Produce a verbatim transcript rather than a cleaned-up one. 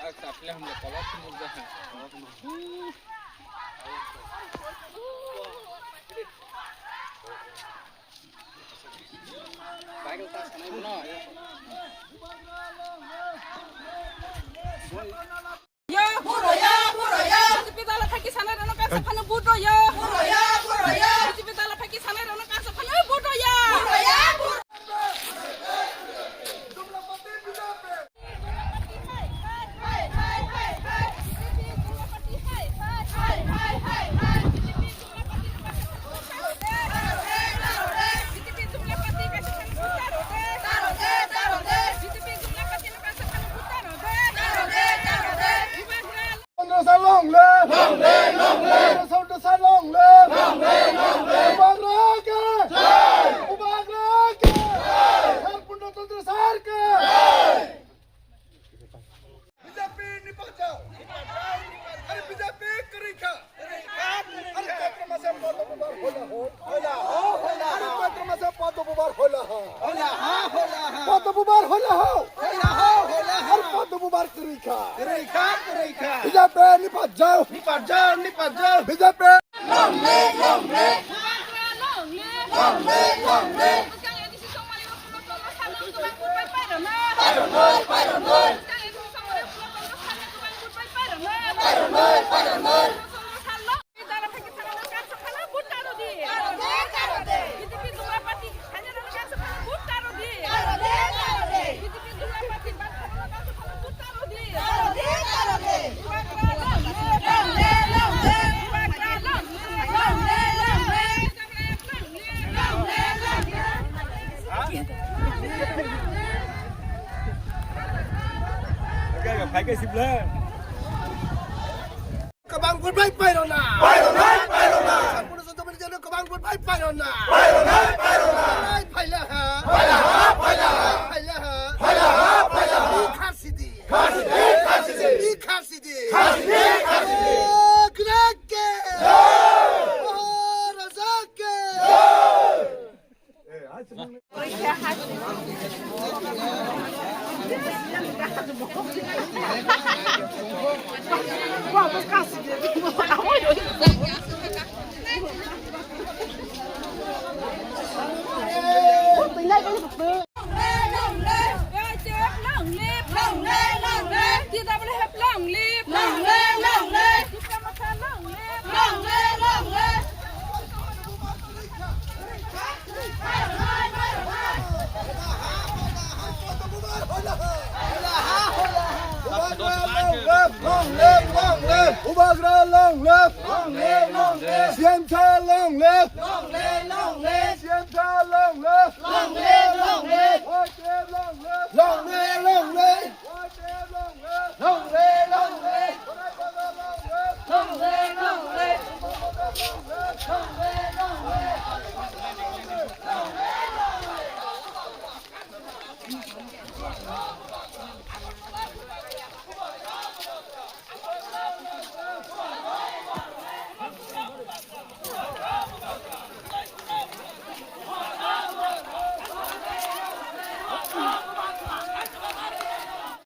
Yo, buro yo, buro yo. B J P dala thaki sanai rano kasa phano vote ro yo. Buro yo, buro yo. B J P dala thaki sanai rano kasa phano vote ro yo. Buro yo, buro. Chandra sir long live! Long live, long live! Chandra sir long live! Long live, long live! Bubagra ke! Jai! Bubagra ke! Jai! Sir Purna Chandra sir ke! Jai! B J P ni bachao! Are B J P kwrwi kha! Are Chaitra masa Padma Bubar hoila ho! Hoila ho, hoila ho! Are Chaitra masa Padma Bubar hoila ho! Hoila ho, hoila ho! Padma Bubar hoila ho! Hoila ho, hoila ho! Are Padma Bubar kwrwi kha! Kwrwi kha, kwrwi kha! B J P ni bachao! Ni bachao, ni bachao! B J P! Long live, long live! Bubagra long live! Long live, long live! Kwbang vote bai pairona. Pairona, pairona. Sampuno Santo Mani Jano kwbang vote bai pairona. Pairona, pairona. Bai phaila ha. Phaila ha, phaila ha. Phaila ha. Phaila ha, phaila ha. Kharsidi. Kharsidi, kharsidi. Kharsidi, kharsidi. Bubagra ke. Maharaja ke. Long live, long live. T W F long live. Long live, long live. Tipra Motha long live. Long live, long live. Bubagra long live, long live, long live. Bubagra long live. Long live, long live. Siamsa long live. Long live, long live. Siamsa long live.